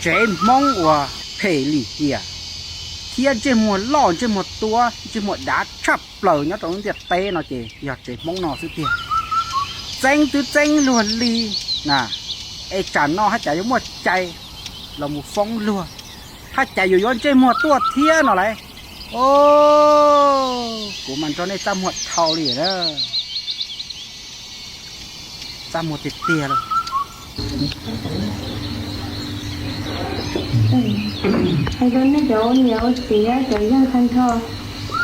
Tsev Hmoob uas phem lim hiam thiab ntsej muag loj ntsej muag tuab ntsej muag dav tshaj plaws nyob rau lub ntiaj teb no ces yog tsev Hmoob no xwb tiag. Txeeb twb txeeb luag li na, es tsam no haj cas yuav muaj cai los mus foob luag, haj cas yuav yuav ntsej muag tuaj thiab no lauj. Kuv mas nrog nej txaj muag dhau li na. Txaj muag tiag tiag li. Hais rau nej cov ua niam ua txiv cov yog tag nrho,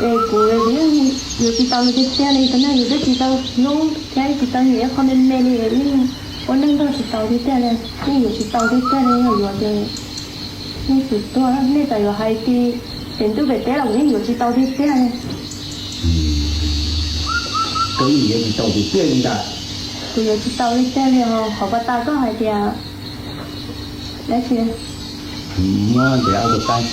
es kuv yeej yuav tsis tau tiag tiag li, tab sis yus twb tsis tau hlub thiab tsis tau nyiam ib qho me me li, yeej ua neej nrog tsis tau tiag tiag li, yeej yuav tsis tau tiag tiag li, yog yuav ces nej tus tuag nej txawm yuav hais tias pem ntuj pem teb los kuv yeej yuav tsis tau tiag tiag li. Koj yeej yuav tsis tau tiag tiag li ntag. Kuv yuav tsis tau tiag tiag li os, qhov pas tas koj hais tias dab tsi? Muab ntes ob tug qaib.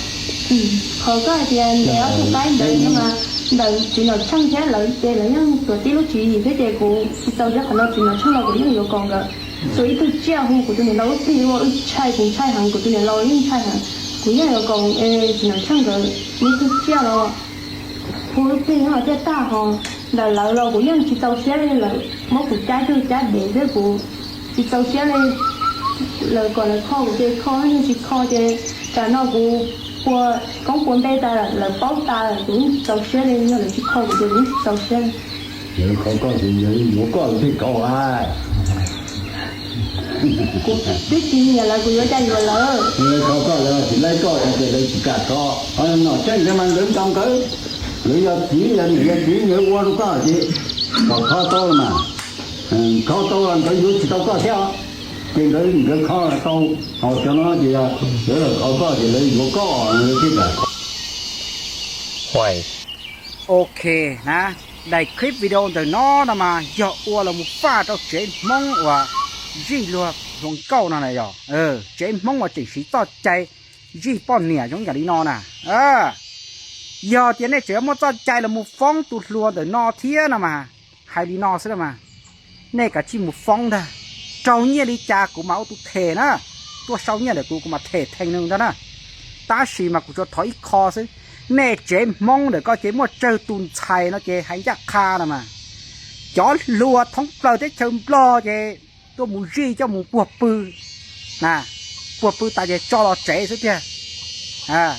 Qhov koj hais tias ntes ob tug qaib ntawd no mas ntawm txiv Nom Tsheej thiab lawv ces lawv yeej tuav tib lub tswv yim thiab ces kuv tsis txaus siab qhov no, txiv Nom Tsheej los kuv yeej yuav kom nkawd tua ib tug tsiaj hu kuv tus niam laus lub txim ua wb ntshai, kuv ntshai heev, kuv tus niam laus yeej ntshai heev, kuv yeej yuav kom txiv Nom Tsheej nkawd ib tug tsiaj los hu lub txim no thiaj tag, ho ntawm lawv los kuv yeej tsis txaus siab li, lawv muab kuv cab rau cab dev xwb, kuv tsis txaus siab li. Lawv kom lawv kho kuv ces kho, yog tsis kho ces tsam no kuv pua koob pua npe tas lawv paub tas lawm, kuv yeej tsis txaus siab li, yog lawv tsis kho kuv ces kuv yeej tsis txaus siab li. Lawv kho koj ces lawv yuav koj thiaj kho lawm. Kuv twb tsis nyiam lawv, kuv yuav cas yuav lawv. Lawv kho koj, lawv tsis laib koj ces lawv tsis kam kho. Ho Nom Tsheej thiab mas nkawd ntaus nkawd, nkawd yog txiv yog niam yog txiv nkawd ua rau koj ces kom kho tau los mas, kho tau los nkawd yuav tsis tau koj thiab os. Ces nkawd, nkawd kho los tau, ho cov no ces yog lawv los kho koj ces lawv yuav koj, lawv thiaj kam kho. Ok na, daim clip video ntawm no no mas yog ua los mus faj rau tsev Hmoob uas zij luag hluas nkauj no na yog, tsev Hmoob uas tseem siv txoj cai zij poj niam zoo yam li no na. Yog tias nej tseem yuav muaj txoj cai los mus foob tus hluas ntawm no thiab no mas, hais li no xwb na mas, nej kav tsij mus foob ntag, raug nyiaj li cas kuv mas ua tus them na, tuaj sau nyiaj ntawm kuv, kuv mam them theej nws ntag na. Tab sis mas kuv tsuas thov ib qho xwb, nej tsev Hmoob ntawm ko ces muaj tsawg tus ntxhais no ces hais ncaj qha no mas, cov hluas thoob plaws teb chaws Nplog ces tuaj mus zij coj mus puag pw na, puag pw tas ces tso los tsev xwb tiag.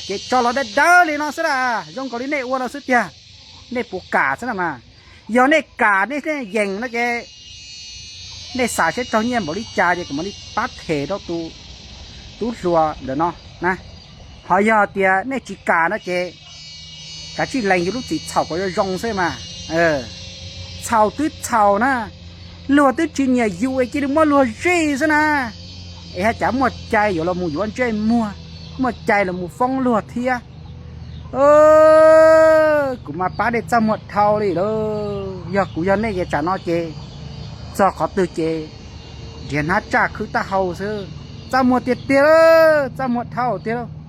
Ces tso los dawb dawb li no xwb na, zoo nkaus li nej ua no xwb tiag. Nej puas kam xwb na mas, yog nej kam nej yees no ces nej xav seb raug nyiaj npaum li cas ces kuv mam li pab them rau tus tub hluas ntawm no na. Ho yog tias nej tsis kam no ces kav tsij lees yus lub txim txhaum kom zoo zoo xwb mas. Txhaum twb txhaum na, luag twb tsis nyiam yus es cia li muab luag zij xwb na, es haj cas muaj cai yuav los mus yuav ntsej muag, muaj cai los mus foob luag thiab. Kuv mas pab nej txaj muag dhau li lauj. Yog kuv yog nej ces tsam no ces txog qhov twg ces nrhiav hnab tsaj khwb taub hau xwb. Txaj muag tiag tiag, txaj muag dhau tiag lauj.